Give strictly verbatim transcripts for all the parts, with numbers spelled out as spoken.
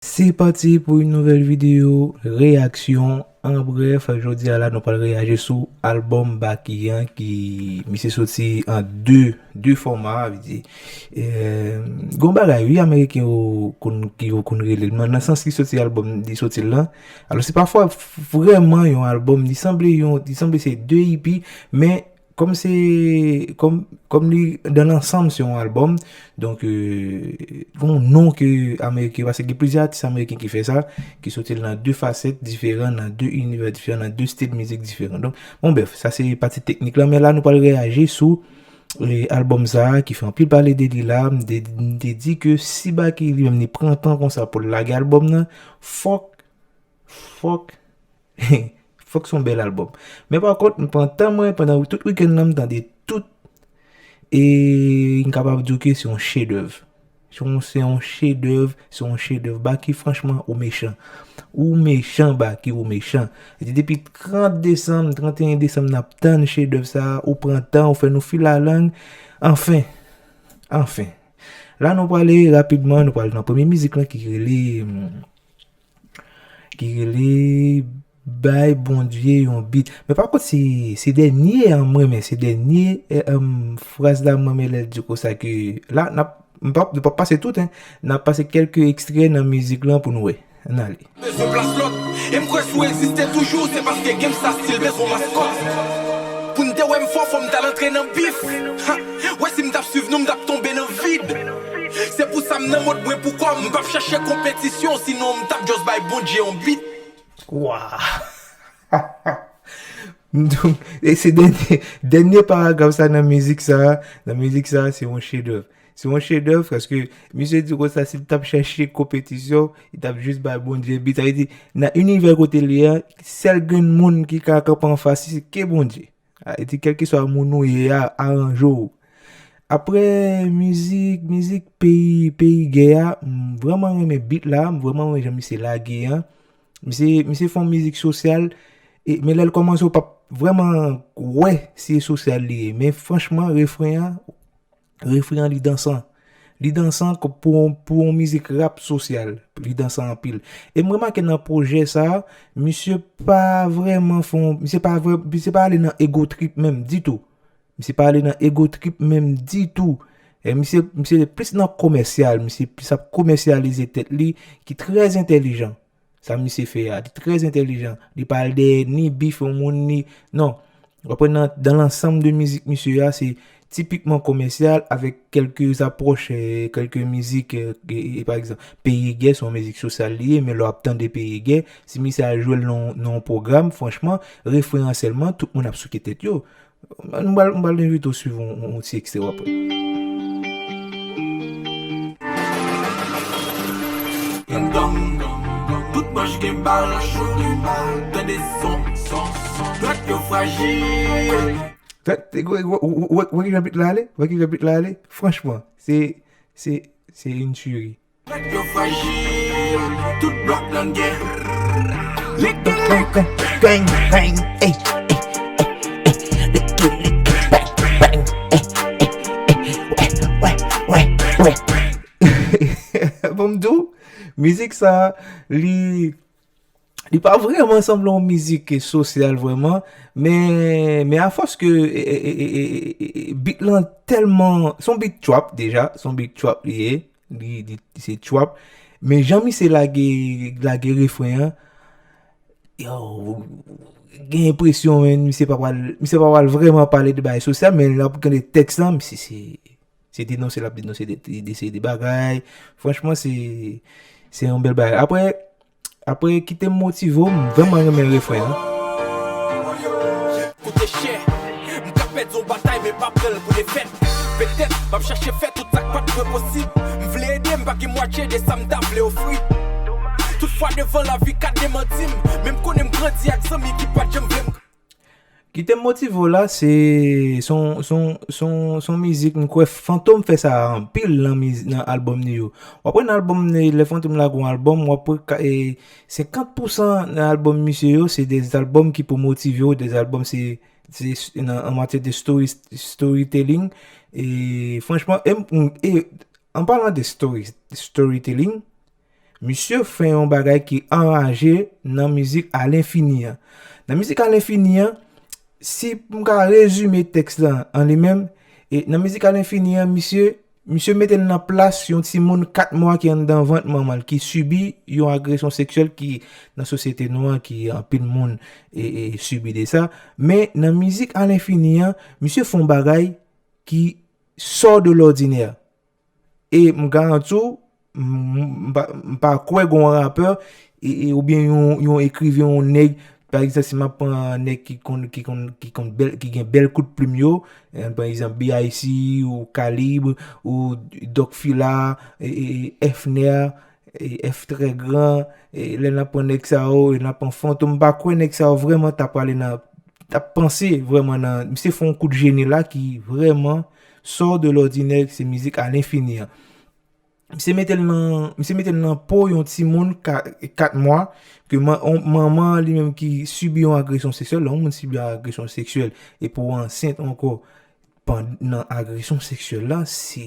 Se pati pou yon nouvèl videyo reyaksyon. An brèf, jodi a la nou pral reyaji sou albòm Baky an ki misye soti an de, de fòma, vle di. Eh, gon bagay, wi, Ameriken yo konn, ki yo konn rele l, nan sans ki soti albòm, li soti l lan. Alò, se pa fò vrèman yon albòm, li sanble yon, li sanble se de E P, men kòm se, kòm, kòm li, dan lansanm, se yon albòm, donk, euh, gon non ke Ameriken, paske gen plizyè atis Ameriken ki fè sa, ki soti nan de fasèt diferan, nan de inivè diferan, nan de stil mizik diferan. Donk, bon, brèf, sa se pati teknik lan, men la nou pral reyaji sou, eh, albòm sa a, ki fè anpil pale de li la, m te, m te di ke si Baky li menm li pran tan konsa pou l lage albòm nan, fòk, fòk, fòk se yon bèl albòm. Men pa kont, m pran tan mwen pandan tout wikenn nan, m tande tout, e m kapab di w ke se yon chedèv. Se yon, se yon chedèv, se yon chedèv. Baky, franchman, ou mechan. Ou mechan, Baky, ou mechan. Se depi trant desanm, trannteyen desanm, n ap tann chedèv sa a, ou pran tan, ou fè nou filalang. Anfen, anfen. La, nou prale rapidman, nou pral nan premye mizik lan ki rele, hmm, ki rele Bay Bondye yon beat. Men pa kont, se, se dènye an m renmen, se dènye, eh, em, fraz la m renmen lè l di konsa ke, la, n ap, m p ap, m p ap pase tout, en. N ap pase kèlke ekstrè nan mizik lan pou nou wè. Ann ale. Bezwen plas lòt. E m kwè si w egziste toujou, se paske game sa still bezwen maskòt. Pou n te wè m fò, fò m t al antre nan bif. Ha! Wè si m t ap swiv nou, m t ap tonbe nan vid. Se pou sa m nan mòd mwen pou kò m, m p ap chèche konpetisyon, sinon m t ap just bay Bondye yon beat. Wa! Donk, e se dènye, dènye paragraf sa nan mizik sa, nan mizik sa, se yon chedèv. Se yon chedèv, paske misye di konsa, si l t ap chèche konpetisyon, li t ap jis bay Bondye beat. Sa vle di, nan inivè kote l ye a, sèl grenn moun ki ka kanpe anfas li, se ke Bondye. A, e di, kèlkeswa moun ou ye a, aranje w. Apre mizik, mizik peyi, peyi gè a, m vrèman renmen beat la, m vrèman renmen jan misye lage an. Misye, misye fè yon mizik sosyal, e, men lè l kòmanse, ou p ap vrèman wè si e sosyal li ye. Men franchman, refren an, refren an, li dansan. Li dansan k-, pou, pou yon mizik rap sosyal, li dansan anpil. E m remake nan pwojè sa a, misye pa vrèman fè yon, misye pa vrè-, misye pa ale nan ego trip menm ditou. Misye pa ale nan ego trip menm ditou. E misye, misye plis nan komèsyal, misye plis ap komèsyalize tèt li, ki trè entèlijan. Sa misye fè a, li trè entèlijan. Li pa al dèyè ni bif yon moun, ni, non. W ap wè nan, dan lansanm de mizik misye a, se tipikman komèsyal avèk kèlke apwòch, eh, kèlke mizik, eh, e, e, pa egzanp, Peyi Gè, se yon mizik sosyal li ye, men lè w ap tande Peyi Gè, si misye al jwe l nan, nan yon pwogram, franchman, refren an sèlman, tout moun ap souke tèt yo. M pral, m pral envite w swiv yon, yon, yon ti ekstrè, w ap wè. Ding dong, tout manch gen bal. Tande son, son, son. Dwèt yo frajil. Wè, wè, wè, wè, wè ki jan beat la ale? Wè ki jan beat la ale? Franchman, se, se, se yon tiyeri. Yo frajil, tout blòk nan gè. Lik, lik. Bang, bang, ey, ey, ey, ey. Lik, lik, bang, bang, ey, ey, ey. Wè, wè, wè, wè. Bon, m di w, mizik sa, li, li pa vrèman sanble yon mizik sosyal vrèman, men, men afòs ke, e, e, beat lan tèlman, se yon beat trap deja, se yon beat trap li ye, li, li, se trap, men jan misye lage, lage refren an, yo, gen enpresyon, men, misye pa pral, misye pa pral vrèman pale de bagay sosyal, men lè w ap tande tèks lan, misye se, se denonse l ap denonse de, de, de, de bagay. Franchman, se, se yon bèl bagay. Apre, apre, Kite m motive w, m vrèman renmen refren an. Koute chè, m ka pèdi yon batay, men pa pran l pou defèt. Petèt, m ap chache fè tout sa k pa t mwen posib. M vle ede, m pa gen mwatye de sa m ta vle ofri. Tout fwa devan lavi ka demanti m, men m konnen m grandi ak zanmi ki pa t janm vle m. Kite m motive w la, se, se yon, se yon, se yon, se yon mizik m kwè Fantom fè sa anpil nan miz-, nan albòm li yo. W ap wè nan albòm li, lè Fantom lage yon albòm, w ap wè ka, e, senkant pousan nan albòm misye yo, se de albòm ki pou motive w, de albòm se, se s-, nan, an matyè de story, storytelling. E franchman, e m, e, an palan de story, storytelling, Misye fè yon bagay ki anraje nan mizik Alenfini an. Nan mizik Alenfini an, si m ka rezime tèks la an li menm, e nan mizik Alenfini an, misye, misye mete l nan plas yon timoun kat mwa ki anndan vant manman l, ki sibi yon agresyon seksyèl ki nan sosyete nou an, ki anpil moun e, e sibi de sa. Men nan mizik Alenfini an, misye fè yon bagay ki sò de lòdinè. E m garanti w, m, m pa, m pa kwè gen yon rapè, e, e, oubyen yon, yon ekriven, yon nèg, pa egzanp, si m ap pran nèg ki konn, ki konn, ki konn bèl, ki gen bèl kout plim yo, e, pa egzanp, B I C, ou Kalib, ou Doc Fila, e, e, e, Efner, e, F Très Grand, e, lè n ap pran nèg sa yo, e n ap pran Fantom, m pa kwè nèg sa yo vrèman t ap prale nan, t ap panse vrèman nan, misye fè yon kout jeni la ki vrèman sò de lòdinè, se mizik Alenfini an. Misye mete l nan, misye mete l nan po yon timoun ka, kat mwa, ke man-, on, manman an li menm ki sibi yon agresyon seksyèl, lè yon moun sibi yon agresyon seksyèl, epi w ansent ankò pandan agresyon seksyèl la, se,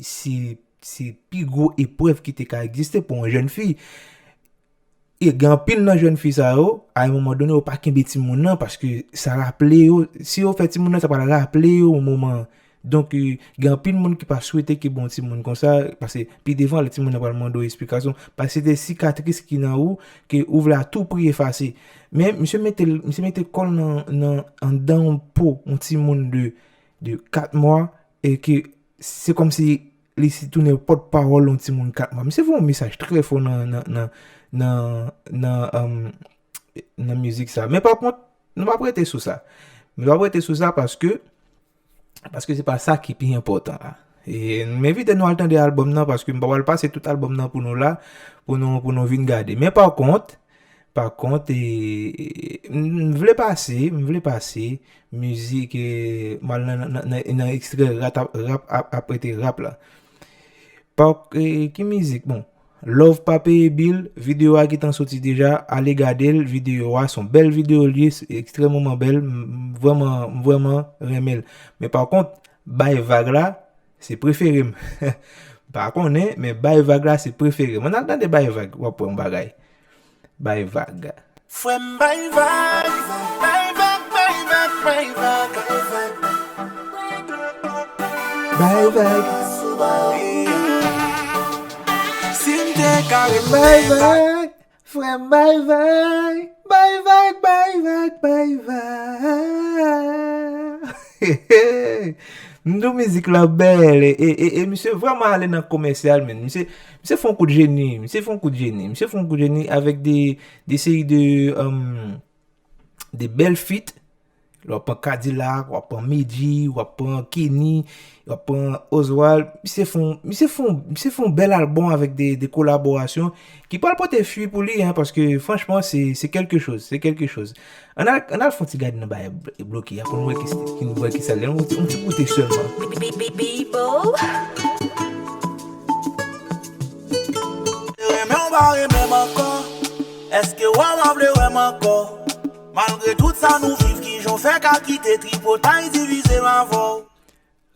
se, se pi gwo eprèv ki te ka egziste pou yon jèn fi. E gen anpil nan jèn fi sa yo, a yon moman done, yo pa kenbe timoun nan, paske sa raple yo, si yo fè timoun nan, sa pral raple yo yon moman. Donk, e, gen anpil moun ki pa swete kenbe yon timoun konsa, paske pi devan, lè timoun nan pral mande w esplikasyon, paske se de sikatris ki nan ou, ke ou vle a tou pri efase. Men, misye mete, misye mete kò l nan, nan, anndan yon po, yon timoun de, de kat mwa, e ke se kòmsi li si tounen pòtpawòl yon timoun kat mwa. Misye voye yon mesaj trè fò nan, nan, nan, nan, nan, um, nan mizik sa. Men pa kont, nou p ap rete sou sa. Nou p ap rete sou sa paske, paske se pa sa ki pi enpòtan la. E m envite nou al tande albòm nan paske m pa pral pase tout albòm nan pou nou la, pou nou, pou nou vin gade. Men pa kont, pa kont, e, e, m vle pase, m vle pase mizik, e, m al nan, nan, nan, nan ekstrè rap, rap, ap, ap rete rap la. Pa, e, ki mizik? Bon, Love pa peye bil, videyo a gentan soti deja, ale gade l, videyo a, se yon bèl videyo l ye, se ekstrèmeman bèl, m, m vrèman, m vrèman renmen l. Men pa kont, Bay Vag la, se prefere m. M pa konnen, men Bay Vag la, se prefere m. Ann al tande Bay Vag, w ap wè yon bagay. Bay Vag. Frè m bay vag, bay vag, bay vag, bay vag, bay vag. Bay vag. Si m te ka bay vag, frè m bay vag, bay vag, bay vag, bay vag. M di w mizik la bèl, e, e, e, e misye vrèman ale nan komèsyal, men. Misye, misye fè yon kout jeni, misye fè yon kout jeni, misye fè yon kout jeni avèk de, de seri de, um, de bèl feat. W ap pran Kadilak, w ap pran Medjy, w ap pran Kenny, w ap pran Oswald. Misye fè yon, misye fè yon, misye fè yon bèl albòm avèk de, de kolaborasyon ki pral pote fwi pou li, en, paske franchman, se, se kèlke choz, se kèlke choz. Ann al, ann al fè yon ti gade nan bagay bl-, bloke a pou n wè ki, ki n wè ki sa l ye. Yon ti, yon ti koute sèlman. Bibo. Renmen w pa renmen m ankò. Èske w a vle wè m ankò? Malgre tout sa nou viv, kijan w fè ka kite tripotay divize m avè w?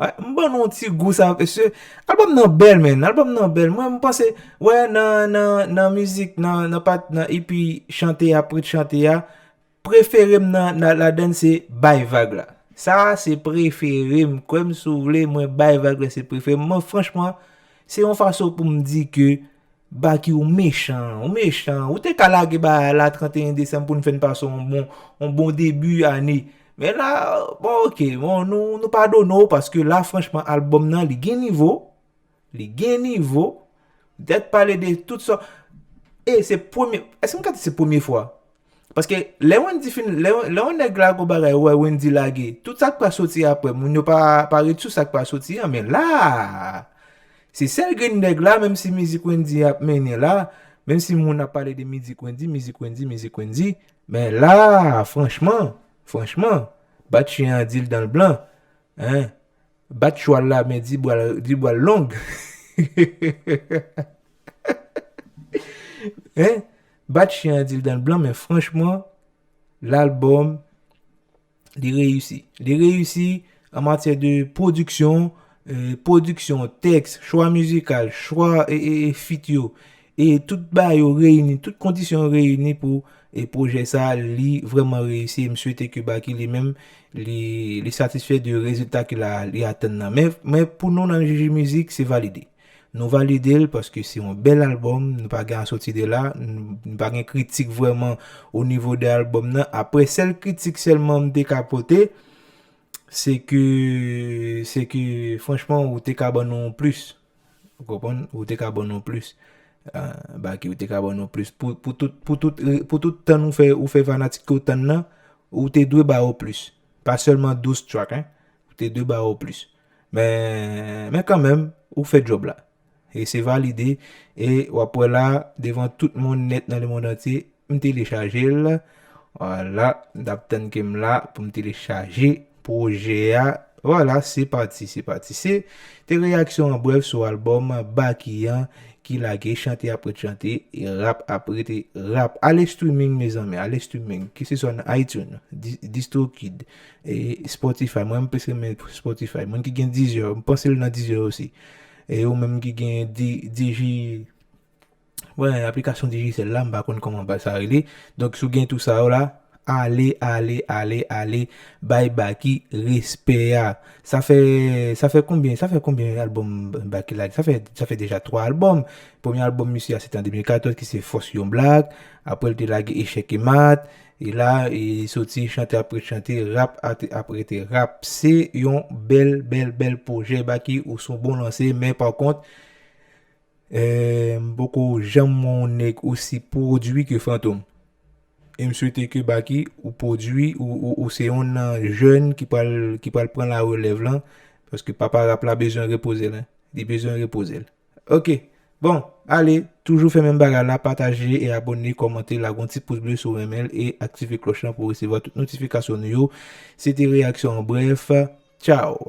Ay, m ban nou yon ti gou sa, mesye. Albòm nan bèl, man. Albòm nan bèl. Mwen, m panse, wè, nan, nan, nan mizik, nan, nan pat, nan E P chante a, pret chante a, prefere m nan, nan, ladann se Bay Vag la. Sa a se prefere m. Kwè m si w vle, mwen Bay Vag la se prefere m. Mwen, franchman, se yon fason pou m di ke Baky, ou mechan, ou mechan. Ou te ka lage bagay la trannteyen desanm pou n fè n pase yon bon, yon bon debi ane. Men la, bon, oke, bon, nou, nou padone w paske la, franchman, albòm nan, li gen nivo. Li gen nivo. Dèt pale de tout sa. E se premye, èske m ka di se premye fwa? Paske lè Wendy fin, lè, lè yon nèg lage yon bagay, ou wè Wendy lage, tout sa k pral soti apre, moun yo pa, pa ret sou sa k pral soti an, men la, se sèl grenn nèg la, menm si mizik Wendy ap mennen la, menm si moun ap pale de mizik Wendy, mizik Wendy, mizik Wendy, men la, franchman, franchman, bat chen an di l dan l blan, en, bat chwal la, men di bwal, di bwal long. En? Bat chen an di l dan l blan, men franchman, lalbòm, li reyisi. Li reyisi an matyè de pwodiksyon, e, pwodiksyon, tèks, chwa mizikal, chwa, e, e, e, feat yo, e tout bagay yo reyini, tout kondisyon yo reyini pou e pwojè sa li vrèman reyisi. M swete ke Baky li menm li, li satisfè de rezilta ke la, li atann nan. Men, men pou nou nan Jiji Mizik, se valide. Nou valide l paske se yon bèl albòm, nou pa gen a soti de la, nou, nou pa gen kritik vrèman o nivo de albòm nan. Apre, sèl kritik sèlman m te ka pote, se ke, se ke, franchman, ou te ka ban nou plis. Ou konprann? Ou te ka ban nou plis. Ah, Baky, ou te ka ban nou plis. Pou, pou tout, pou tout, pou tout tan nou fè, ou fè fanatik ou tann nan, ou te dwe ba yo plis. Pa sèlman douz track, hein. Ou te dwe ba yo plis. Men, men kanmenm, ou fè djòb la. E se valide. E w ap wè la, devan tout moun nèt nan lemonn antye, m telechaje l. Vwala, m t ap tann ke m la pou m telechaje pwojè a. Vwala, se pati, se pati. Se te reyaksyon an brèf sou albòm Baky an ki lage chante apre chante, e rap apre te rap. Ale streaming, mezanmi, ale streaming. Ke se swa nan iTunes, Di- DistroKid, e Spotify. Mwen, m plis renmen Spotify. Moun ki gen Deezer, m panse l nan Deezer osi. E ou menm ki gen Di- Digi, wè, aplikasyon Digicel la, m pa konn kòman ba sa rele. Donk, si w gen tou sa yo la, ale, ale, ale, ale, bay Baky respè a. Sa fè, sa fè konbyen, sa fè konbyen albòm Baky la? Sa fè, sa fè deja twa albòm. Premye albòm misye a, se te an de mil katòz, ki se Fòs Yon Blak. Apre, l te lage Echèk e Mat. E la, e soti chante apre chante, rap ate- apre te rap. Se yon bèl, bèl, bèl pwojè, Baky, ou se yon bon lanse, men pa kont, eh, m poko janm wè yon nèg osi pwodui ke Fantom. E m swete ke Baky, ou pwodui, ou, ou, ou se yon nan jèn ki pral, ki pral pran la relèv lan, paske papa rap la bezwen repoze l, hein. Li bezwen repoze l. Ok. Bon, ale, toujou fè menm bagay la, pataje e abòne, kòmante, lage yon ti pous ble si w renmen l e aktive klòch lan pou w resevwa tout notifikasyon nou yo. Se te reyaksyon an brèf. Tchao.